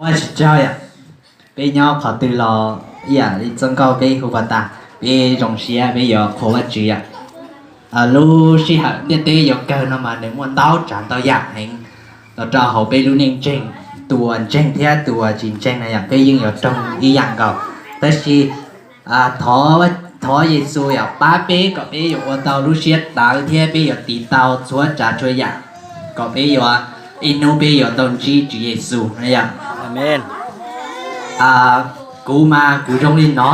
Tsis tsaug yom, peb nyob qhov twg los ib yam li txoj nkauj peb hu pas tas, peb zoo siab peb yuav qhuas Vajtswv yom. Lub sij hawm ntiaj teb yuav kawg no mas nws muaj ntau tsav ntau yam heev los rau hauv peb lub neej ntseeg. Tus uas ntseeg thiab tus uas tsis ntseeg na yom, peb yeej yuav raug ib yam nkaus. Tab sis thov Yexus yom pab peb kom peb yuav ua tau lub siab tawv thiab peb yuav tiv tau txhua tsav txhua yam kom peb yuav, ib hnub peb yuav tau ntsib Tswv Yexus na yom. Kuv mas kuv zoo li no,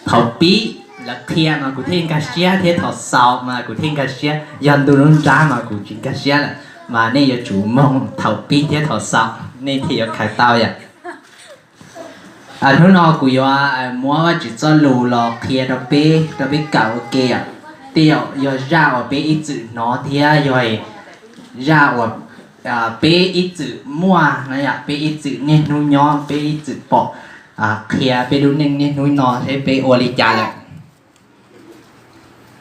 thaum pib lawv qhia mas kuv thiaj nkag siab thiab thaum xaus mas kuv thiaj nkag siab, yog ntu lub nrab mas kuv tsis nkag siab lawm. Mas nej yuav tsum mloog thaum pib thiab thaum xaus nej thiaj yuav khaws tau yom. Hnub no kuv yuav muab Vajtswv txoj lus los qhia rau peb, rau peb kawm ua ke yom. Tej zaum yog zaj uas peb ib txwm hnov thiab yog zaj uas peb ib txwm muaj na yom, peb ib txwm niaj hnub nyob, peb ib txwm pom qhia peb lub neej niaj hnub no thiab peb ua li cas lawm.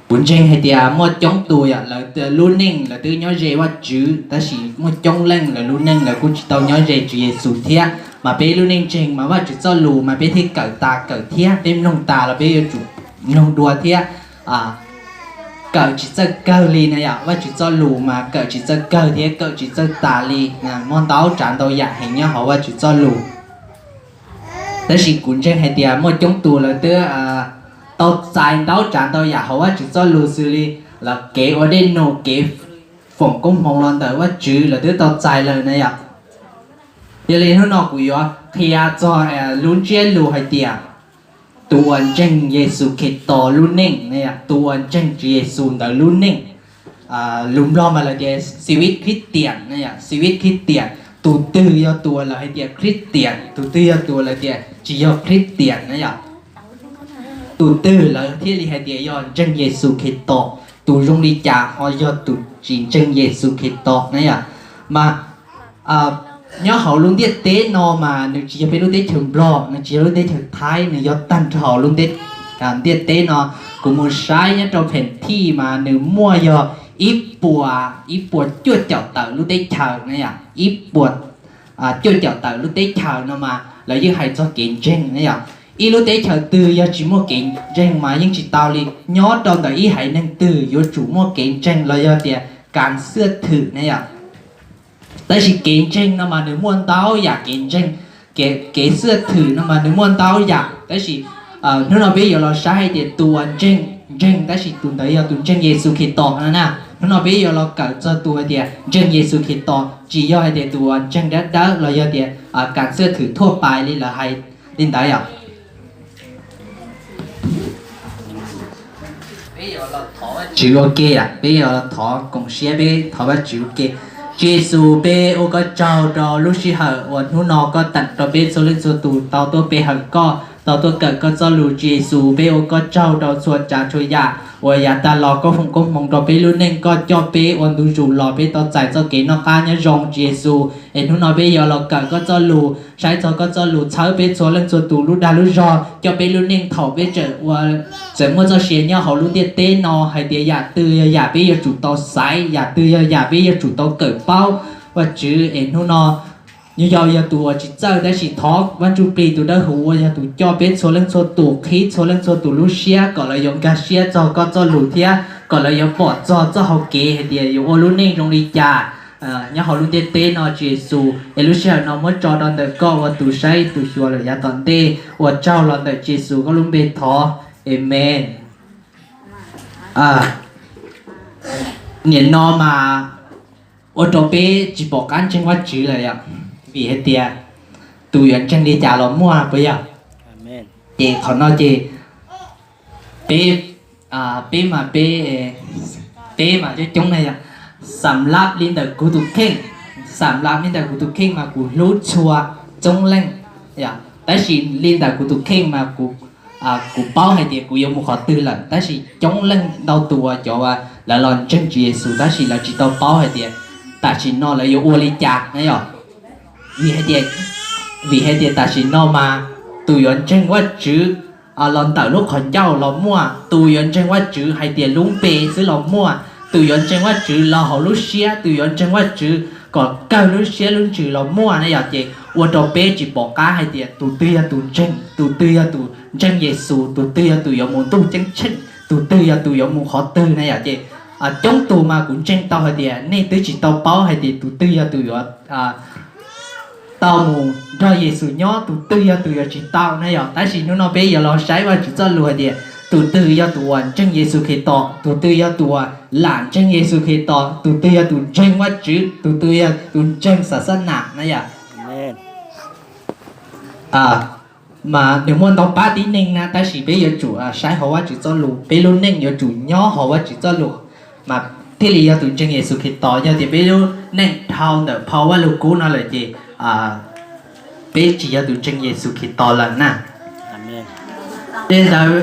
Kuv ntseeg hais tias muaj coob tus yom, lawv lub neej lawv twb nyob ze Vajtswv, tab sis muaj coob leej lawv lub neej lawv kuj tsis tau nyob ze Tswv Yexus thiab. Mas peb lub neej ntseeg mas Vajtswv txoj lus mas peb thiaj kawm tas kawm thiab, peb mloog tas los peb yuav tsum mloog dua thiab. Kawm tsis txawj kawg li na yom, Vajtswv txoj lus mas kawm tsis txawj kawg thiab kawm tsis txawj tas li. Muaj ntau tsav ntau yam heev nyob hauv Vajtswv txoj lus. Tab sis kuv ntseeg hais tias muaj coob tus lawv twb tau txais ntau tsav ntau yam hauv Vajtswv txoj lus xws li lawv kev ua dej num, kev foom koob hmoov los ntawm Vajtswv lawv twb tau txais lawm na yom. Yog li hnub no kuv yuav qhia txog lub ntsiab lus hais tias tus uas ntseeg Yexus Khetos lub neej na yom, tus uas ntseeg Tswv Yexus ntawd lub neej. Lus Nplog mas lawv tias ชีวิตคริสเตียน na yom, ชีวิตคริสเตียน. Tus twg yog tus uas lawv hais tias Christian, tus twg yog tus uas lawv tias tsis yog Christian na yom. Tus twg lawv thiaj li hais tias yog ntseeg Yexus Khetos, tus zoo li cas ho yog tus tsis ntseeg Yexus Khetos na yom. Mas nyob hauv lub ntiaj teb no mas nws tsis yog peb lub teb chaws Nplog, nws tsis yog lub teb chaws Thaib, nws yog tag nrho lub ntiaj ntiaj teb no. Kuv mus saib nyob rau pheem thij mas nws muaj yog ib puas, ib puas cuaj caum tawm lub teb chaws na yom, ib puas cuaj caum tawm lub teb chaws no mas lawv yeej hais txog kev ntseeg na yom. Ib lub teb chaws twg yog tsis muaj kev ntseeg mas yeej tsis tau li. Nyob rau ntawm ib haiv neeg twg yuav tsum muaj kev ntseeg los yog tias kas xwaj thwm na yom. Tab sis kev ntseeg no mas nws muaj ntau yam kev ntseeg, kev xwaj thwm no mas nws muaj ntau yam. Tab sis hnub no peb yuav los saib hais tias tus uas ntseeg, ntseeg tab sis tus ntawd yog tus ntseeg Yexus Khetos no na. Hnub no peb yuav los kawm txog tus hais tias ntseeg Yexus Khetos, tsis yog hais tias tus uas ntseeg dawb dawb los yog tias kas xwaj thwm thuaj pais li lawv hais li ntawd yom. Tswv ua ke, peb yuav los thov koom siab, peb thov Vajtswv ua ke. Tswv Yexus, peb ua koj tsaug rau lub sij hawm uas hnub no koj teem rau peb txhua leej txhua tus tau tuaj pe hawm koj, tau tuaj kawm koj txoj lus. Tswv Yexus, peb ua koj tsaug rau txhua tsav txhua yam uas yav tag los koj foom koob hmoov rau peb lub neej, koj coj peb ua ntu zus los peb tau txais txoj kev noj qab nyob zoo. Tswv Yexus, es hnub no peb yuav los kawm koj txoj lus, saib txog koj txoj lus txhawb peb txhua leej txhua tus lub dag lub zog, coj peb lub neej thaum peb tseem ua, tseem muaj txoj sia nyob hauv lub ntiaj teb no hais tias yam twg yog yam peb yuav tsum tau xaiv, yam twg yog yam peb yuav tsum tau kawm paub. Vajtswv, es hnub no yog, yog tus uas tsis txawj tab sis thov Vaj Ntsujplig tus dawb huv uas yog tus coj peb txhua leej txhua tus, qhib txhua leej txhua tus lub siab kom lawv yuav nkag siab txog koj txoj lus thiab kom lawv yuav pom txog txoj hau kev hais tias yuav ua lub neej zoo li cas nyob hauv lub ntiaj teb no. Tswv Yexus, es lub sij hawm no muab tso rau ntawm koj ua tus saib tus xyuas lawm yav tom ntej. Ua tsaug los ntawm Tswv Yexus koj lub npe thov, Amees. Nim no mas ua rau peb tsis pom qab ntseeg Vajtswv lawm yom, vim hais tias tus yuav ntseeg li cas los muaj puas yog? Ces qhov no ces peb, peb mas peb, peb mas coob coob na yom. Xam lab li ntawm kuv tus kheej, xam lab li ntawm kuv tus kheej mas kuv hlub txhua coob leej, tab sis li ntawm kuv tus kheej mas kuv paub hais tias kuv yuav mus qhov twg lawm, tab sis coob leej ntau tus uas cov lawv los ntseeg Tswv Yexus tab sis lawv tsis tau paub hais tias tam sim no lawv yuav ua li cas na yom. Vim hais tias, vim hais tias tam sim no mas tus yuav ntseeg Vajtswv los ntawm lub qhov ncauj los muaj, tus yuav ntseeg Vajtswv hais tias lub npe xwb los muaj, tus yuav ntseeg Vajtswv los hauv lub siab, tus yuav ntseeg Vajtswv kom kawg lub siab lub ntsws los muaj na yom. Ces ua rau peb tsis pom qab hais tias tus twg yog tus ntseeg, tus twg yog tus ntseeg Yexus, tus twg yog tus yuav mus ntuj ceeb tsheej, tus twg yog tus yuav mus qhov twg na yom. Ces coob tus mas kuv ntseeg tau hais tias nej twb tsis tau paub hais tias tus twg yog tus yuav tau mus nrog Yexus nyob, tus twg yog tus yuav tsis tau na yom. Tab sis hnub no peb yuav los saib Vajtswv txoj lus hais tias tus twg yog tus uas ntseeg Yexus Khetos, tus twg yog tus uas lam ntseeg Yexus Khetos, tus twg yog tus ntseeg Vajtswv, tus twg yog tus ntseeg xav xab nam na yom. Mas nws muaj ntau pab tib neeg na, tab sis peb yuav tsum saib hauv Vajtswv txoj lus, peb lub neej yuav tsum nyob hauv Vajtswv txoj lus mas thiaj li yog tus ntseeg Yexus Khetos. Yog tias peb lub neej dhau ntawm phau Vajluskub no lawm ces peb tsis yog tus ntseeg Yexus Khetos lawm na. Ces ntawd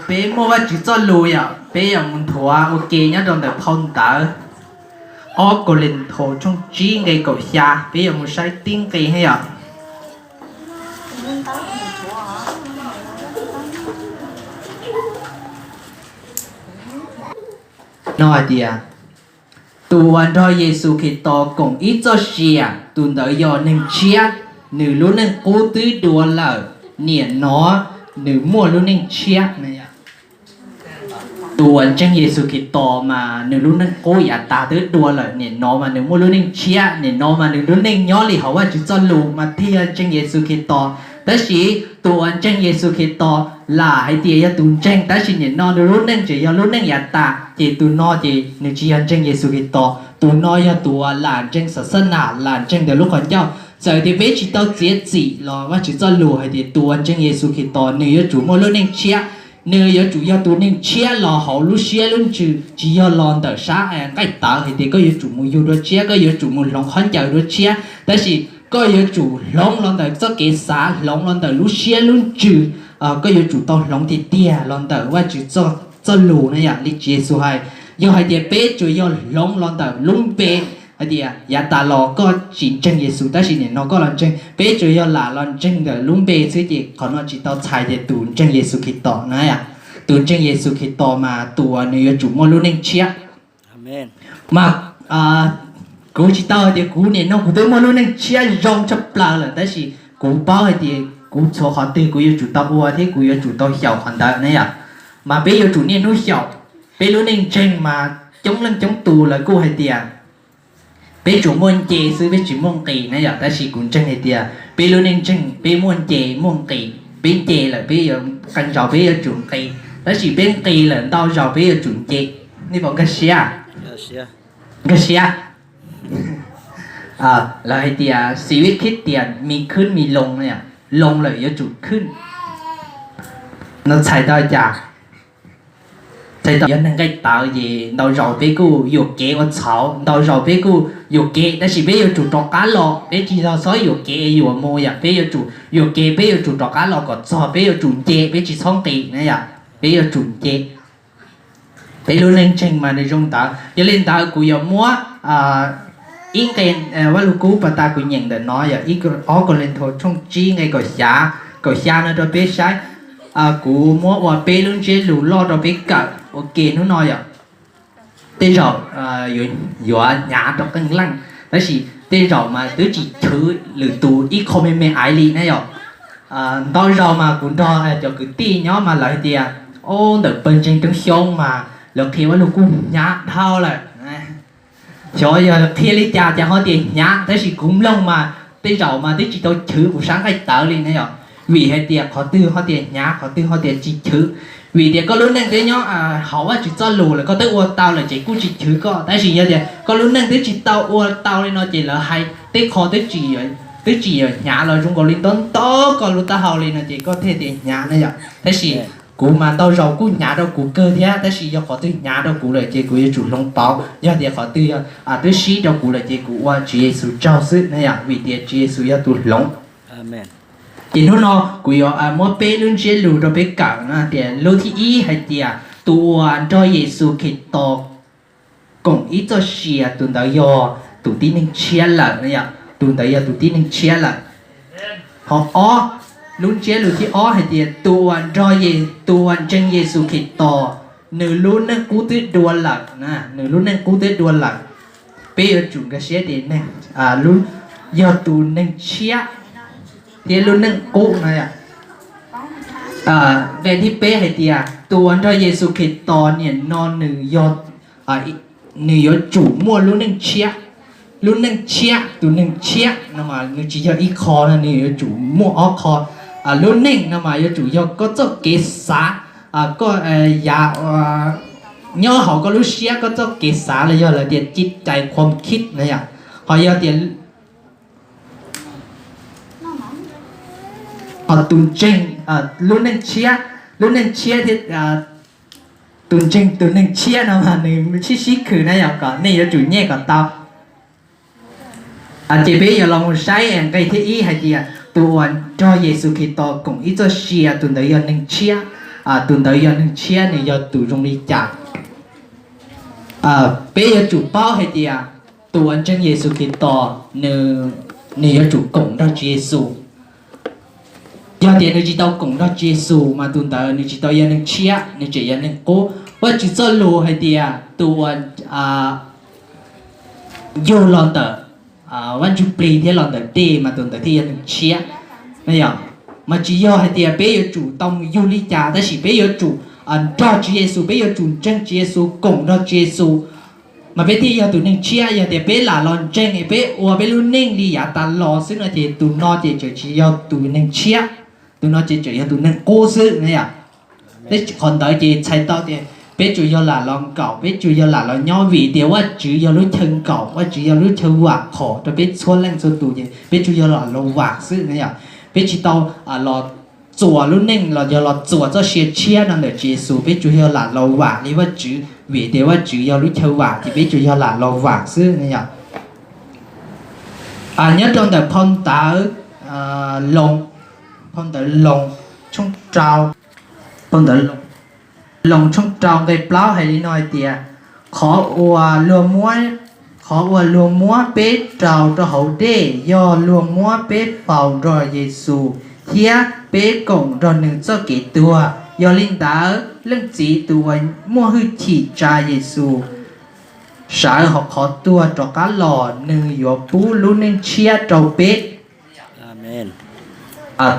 peb muaj Vajtswv txoj lus yom, peb yuav mus nthuav ua ke nyob rau ntawm phau ntawv ob Kauleethaus tshooj tsib nqe kaum xya, peb yuav mus saib tib nqe thiab yom. No hais tias, tus uas nrog Yexus Khetos koom ib txoj sia, tus ntawd yog neeg tshiab, nws lub neej qub twb dua lawm, nim no nws muaj lub neej tshiab. Tus uas ntseeg Yexus Khetos mas nws lub neej qub yav tas twb dua lawm, nim no mas nws muaj lub neej tshiab, nim no mas nws lub neej nyob li hauv Vajtswv txoj lus mas thiaj yog ntseeg Yexus Khetos. Tab sis tus uas ntseeg Yexus Khetos lam hais tias yog tus ntseeg, tab sis nim no nws lub neej tseem yog lub neej yav tas, ces tus no ces nws tsis yog ntseeg Yexus Khetos, tus no yog tus uas lam ntseeg xav xab nam, lam ntseeg ntawm lub qhov ncauj. Txawm tias peb tsis tau txiav txim los Vajtswv txoj lus hais tias tus uas ntseeg Yexus Khetos nws yuav tsum muaj lub neej tshiab, nws yuav tsum yog tus neeg tshiab los hauv lub siab lub ntsws, tsis yog los ntawm sab nqaij tawv hais tias koj yuav tsum mus yug dua tshiab, koj yuav tsum mus hloov khaub ncaws dua tshiab, tab sis koj yuav tsum hloov los ntawm txoj kev xav, hloov los ntawm lub siab lub ntsws, koj yuav tsum tau hloov tiag tiag los ntawm Vajtswv txoj lus na yom. Li Tswv Yexus hais, yog hais tias peb tsuas yog hloov los ntawm lub npe hais tias yav tas los koj tsis ntseeg Yexus tab sis nim no koj los ntseeg, peb tsuas yog lam los ntseeg ntawm lub npe xwb ces qhov no tsis tau txhais tias tus ntseeg Yexus Khetos na yom. Tus ntseeg Yexus Khetos mas tus uas nws yuav tsum muaj lub neej tshiab. Mas kuv tsis tau hais tias kuv nim no kuv twb muaj lub neej tshiab zoo tshaj plaws lawm, tab sis kuv paub hais tias kuv txhua qhov twg kuv yuav tsum tau ua thiab kuv yuav tsum tau xyaum qhov ntawd na yom. Mas peb yuav tsum niaj hnub xyaum. Peb lub neej ntseeg mas coob leej coob tus lawv kuj hais tias peb tsuas muaj nce xwb, peb tsis muaj nqis na yom. Tab sis kuv ntseeg hais tias peb lub neej ntseeg peb muaj nce muaj nqis. Peb nce lawm peb yuav, qee zaus peb yuav tsum nqis, tab sis peb nqis lawm ntau zaus peb yuav tsum nce. Nej puas nkag siab? Nkag siab. Lawv hais tias xib vib khib tias mi khwb mi loo, loo lawm yuav tsum khwb. No txhais tau cas? Txhais tau yog neeg nqaij tawv ces ntau zaus peb kuj yuam kev ua txhaum, ntau zaus peb kuj yuam kev, tab sis peb yuav tsum rov qab los, peb tsis txhob yuam kev yuam mus yom. Peb yuav tsum yuam kev, peb yuav tsum rov qab los kom txog, peb yuav tsum nce, peb tsis txhob nqis na yom. Peb yuav tsum nce. Peb lub neej ntseeg mas nws zoo ntawd. Yog li ntawd kuv yuav muab ib nqe Vaj Lug Kub pas tas kuv nyeem ntawm no yog ob Kauleethaus tshooj tsib nqe kaum xya, kaum xya no rau peb saib. Kuv muab ua peb lub ntsiab lus loj rau peb kawm ua ke hnub no yom. Tej zaum yuav hnyav rau qee leej, tab sis tej zaum mas twb tsis chwv lwm tus ib qho me me aiv li na yom. Ntau zaus mas kuv nrog cov kwv tij nyob mas lawv hais tias, o, ntawm pawg ntseeg Roob Xyoob mas lawv qhia Vaj Lug Kub hnyav dhau lawm. Xyov yog qhia li cas cas ho tias hnyav, tab sis kuv mloog mas tej zaum mas twb tsis tau chwv kuv sab nqaij tawv li na yom. Vim hais tias qhov twg ho tias hnyav, qhov twg ho tias tsis chwv. Vim tias koj lub neej twb nyob hauv Vajtswv txoj lus lawm, koj twb ua tau lawm ces kuj tsis chwv koj, tab sis yog tias koj lub neej twb tsis tau ua tau li no ces lawv hais tej qho twb tsis yuav hnyav los zoo nkaus li nto nto koj lub taub hau li no ces koj thiaj tias hnyav na yom. Tab sis kuv mas ntau zaus kuj hnyav rau kuv kawg thiab, tab sis yog qhov twg hnyav rau kuv lawm ces kuv yuav tsum hloov pauv. Yog tias qhov twg twb sib rau kuv lawm ces kuv ua Tswv Yexus tsaug xwb na yom, vim tias Tswv Yexus yog tus hloov. Ces hnub no kuv yuav muab peb lub ntsiab lus rau peb kawm no tias lub thib ib hais tias tus uas nrog Yexus Khetos koom ib txoj sia tus ntawd yog tus tib neeg tshiab lawm, tus ntawd yog tus tib neeg tshiab lawm. Ho ob, lub ntsiab lus thib ob hais tias tus uas nrog, tus uas ntseeg Yexus Khetos, nws lub neej qub twb dua lawm, nws lub neej qub twb dua lawm. Peb yuav tsum nkag siab tias neeg, yog tus neeg tshiab, thiab lub neej qub no yom. Nqe thib peb hais tias tus uas nrog Yexus Khetos nim no nws yog, nws yuav tsum muaj lub neej tshiab. Lub neej tshiab, tus neeg tshiab no mas nws tsis yog ib qho no, nws yuav tsum muaj ob qho. Lub neej no mas yuav tsum yog koj txoj kev xav, koj, yav nyob hauv koj lub siab, koj txoj kev xav los yog lawv tias cib cais qhuam khib na yom. Ho yog tias ho tus ntseeg, lub neej tshiab, lub neej tshiab thiab tus ntseeg, tus neeg tshiab no mas nws sib sib khwm na yom, kom nej yuav tsum nyiaj kom tau. Ces peb yuav los mus saib nqe thib ib hais tias tus uas nrog Yexus Khetos koom ib txoj sia, tus ntawd yog neeg tshiab. Tus ntawd yog neeg tshiab, nws yog tus zoo li cas? Peb yuav tsum paub hais tias tus uas ntseeg Yexus Khetos, nws yuav tsum koom nrog Tswv Yexus. Yog tias nws tsis tau koom nrog Tswv Yexus mas tus ntawd nws tsis tau yog neeg tshiab, nws tseem yog neeg qub. Vajtswv txoj lus hais tias tus uas yug los ntawm Vaj Ntsuj Plig thiab los ntawm dej mas tus ntawd thiaj yog neeg tshiab. Yog, mas tsis yog hais tias peb yuav tsum tau mus yug li cas, tab sis peb yuav tsum nrog Tswv Yexus, peb yuav tsum ntseeg Tswv Yexus, koom nrog Tswv Yexus, mas peb thiaj yog tus neeg tshiab. Yog tias peb lam los ntseeg es peb ua peb lub neej li yav tas los xwb no ces tus no ces tseem tsis yog tus neeg tshiab, tus no ces tseem yog tus neeg qub xwb na yom. Qhov ntawd ces txhais tau tias peb tsuas yog lam los nkaum, peb tsuas yog lam los nyob vim tias Vajtswv yog lub chaw nkaum, Vajtswv yog lub chaw vam khom rau peb txhua leej txhua tus ces peb tsuas yog lam los vam xwb na yom. Peb tsis tau los txuas lub neej los yog los txuas txoj sia tshiab no ntawm Tswv Yexus, peb tsuas yog lam los vam li Vajtswv vim tias Vajtswv yog lub chaw vam ces peb tsuas yog lam los vam xwb na yom. Nyob rau ntawm phau ntawv Loos, phau ntawv Loos tshooj rau, phau ntawv Loos tshooj rau nqe plaub hais li no hais tias, qhov uas luag muab, qhov uas luag muab peb rau rau hauv dej yog luag muab peb faus nrog Yexus thiab peb koom nrog nws txoj kev tuag. Yog li ntawd Leej Txiv tus uas muaj hwj chim tsa Yexus sawv hauv qhov tuag rov qab los, nws yuav pub lub neej tshiab rau peb.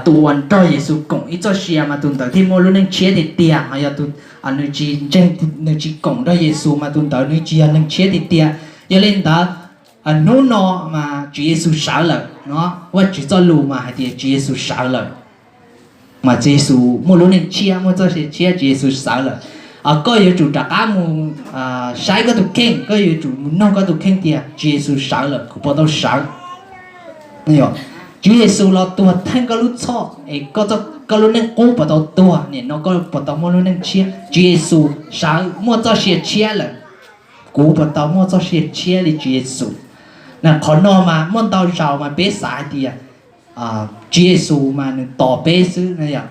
Tus uas nrog Yexus koom ib txoj sia mas tus ntawd thiaj muaj lub neej tshiab tiag tiag. Ho yog tus nws tsis ntseeg, nws tsis koom nrog Yexus mas tus ntawd nws tsis yog neeg tshiab tiag tiag. Yog li ntawd, hnub no mas Tswv Yexus sawv lawm no, Vajtswv txoj lus mas hais tias Tswv Yexus sawv lawm. Mas Tswv Yexus muaj lub neej tshiab, muaj txoj sia tshiab, Tswv Yexus sawv lawm. Koj yuav tsum rov qab mus saib koj tus kheej, koj yuav tsum mus nug koj tus kheej tias Tswv Yexus sawv lawm, kuv puas tau sawv? Tswv Yexus los tuag theej koj lub txhoj es koj lub neej qub puas tau tuag, nim no koj puas tau muaj lub neej tshiab? Tswv Yexus sawv muaj txoj sia tshiab lawm, kuv puas tau muaj txoj sia tshiab li Tswv Yexus? Na qhov no mas muaj ntau zaus mas peb xav hais tias Tswv Yexus mas nws tos peb xwb na yom.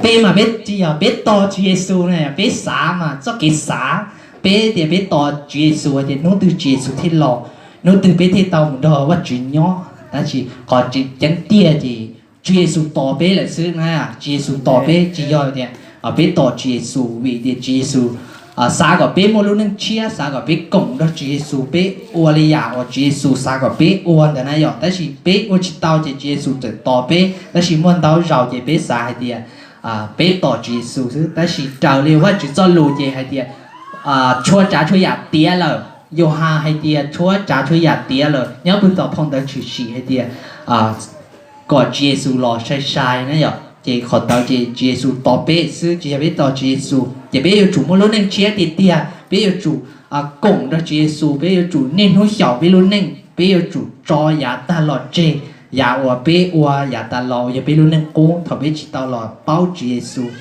Peb mas peb tsis yog peb tos Tswv Yexus na, peb xav mas txoj kev xav, peb tias peb tos Tswv Yexus tias hnub twg Tswv Yexus thiaj los, hnub twg peb thiaj tau mus nrog Vajtswv nyob. Tab sis qhov tseem ceeb tiag ces Tswv Yexus tos peb lawm xwb na. Tswv Yexus tos peb, tsis yog tias peb tos Tswv Yexus vim tias Tswv Yexus xav kom peb muaj lub neej tshiab, xav kom peb koom nrog Tswv Yexus, peb ua li yam uas Tswv Yexus xav kom peb ua ntawd na yom. Tab sis peb ua tsis tau ces Tswv Yexus txawm tos peb. Tab sis muaj ntau zaus ces peb xav hais tias peb tos Tswv Yexus xwb, tab sis raws li Vajtswv txoj lus ces hais tias tshuav tsav tshuav yam tiav lawm. Yauhas hais tias tshuav tsav tshuav yam tiav lawm, nyob puag tom phau ntawv Tshwm Sim hais tias kom Tswv Yexus los sai sai na yom. Ces qhov ntawd ces Tswv Yexus tos peb xwb, tsis yog peb tos Tswv Yexus. Ces peb yuav tsum muaj lub neej tshiab tiag tiag, peb yuav tsum koom nrog Tswv Yexus, peb yuav tsum niaj hnub xyaum peb lub neej, peb yuav tsum tso yav tag los tseg, yav uas peb ua yav tas los uas yog peb lub neej qub thaum peb tsis tau los paub Tswv Yexus.